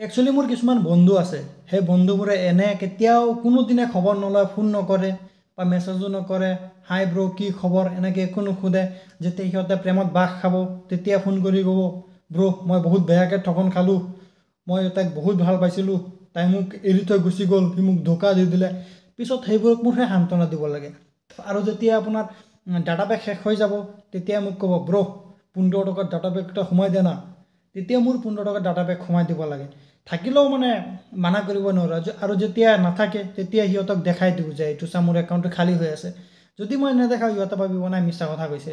Actually মোৰ কিছুমান বন্ধু আছে, সেই বন্ধুবোৰে এনে কেতিয়াও কোনোদিনে খবৰ নলয়, ফোন নকৰে বা মেছেজো নকৰে, হাই ব্ৰ' কি খবৰ, এনেকৈ একো নুসুধে। যেতিয়া সিহঁতে প্ৰেমত বাহ খাব, তেতিয়া ফোন কৰি ক'ব, ব্ৰ' মই বহুত বেয়াকৈ ঠগন খালোঁ, মই তাইক বহুত ভাল পাইছিলোঁ, তাই মোক এৰি থৈ গুচি গ'ল, সি মোক ধোকা দি দিলে। পিছত সেইবোৰক মোৰহে সান্তনা দিব লাগে। আৰু যেতিয়া আপোনাৰ ডাটা পেক শেষ হৈ যাব, তেতিয়া মোক ক'ব, ব্ৰ' 15 টকাৰ ডাটা পেক এটা সোমাই দে না। তেতিয়া মোৰ 15 টকাৰ ডাটা পেক সোমাই দিব লাগে, থাকিলেও মানে মানা কৰিব নোৱাৰোঁ। আৰু যেতিয়া নাথাকে, তেতিয়া সিহঁতক দেখাই দিওঁ যে এইটো চা, মোৰ একাউণ্টটো খালী হৈ আছে। যদি মই নেদেখাওঁ, সিহঁতে ভাবিব নাই মিছা কথা কৈছে।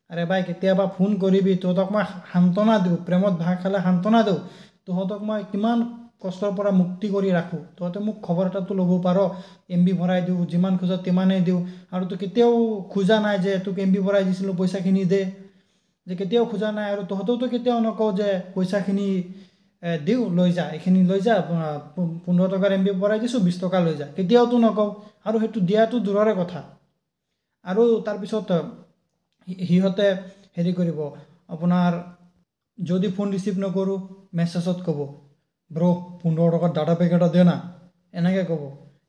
আৰে ভাই, কেতিয়াবা ফোন কৰিবি, তহঁতক মই সান্তনা দিওঁ, প্ৰেমত ভাগ খালে সান্তনা দিওঁ, তহঁতক মই কিমান কষ্টৰ পৰা মুক্তি কৰি ৰাখোঁ, তহঁতে মোক খবৰ এটাতো ল'ব পাৰ। এম বি ভৰাই দিওঁ, যিমান খোজ তিমানেই দিওঁ, আৰু তোক কেতিয়াও খোজা নাই যে তোক এম বি ভৰাই দিছিলোঁ পইচাখিনি দে, যে কেতিয়াও খোজা নাই। আৰু তহঁতেওতো কেতিয়াও নকওঁ যে পইচাখিনি দিওঁ লৈ যা, এইখিনি লৈ যা, 15 টকাৰ এম বি ভৰাই দিছোঁ, 20 টকা লৈ যা, কেতিয়াওতো নকওঁ। আৰু সেইটো দিয়াটো দূৰৰে কথা। আৰু তাৰপিছত সিহঁতে হেৰি কৰিব, আপোনাৰ যদি ফোন ৰিচিভ নকৰোঁ, মেছেজত ক'ব, ব্ৰ' 15 টকাৰ ডাটা পেক এটা দে না, এনেকৈ ক'ব,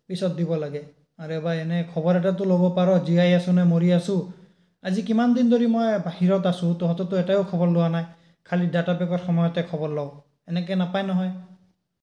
পিছত দিব লাগে। আৰে ভাই, এনে খবৰ এটাতো ল'ব পাৰ, জীয়াই আছোঁ নে মৰি আছোঁ। আজি কিমান দিন ধৰি মই বাহিৰত আছোঁ, তহঁতেতো এটাও খবৰ লোৱা নাই, খালি ডাটা পেকৰ সময়তে খবৰ লওঁ, এনেকৈ নাপায় নহয়।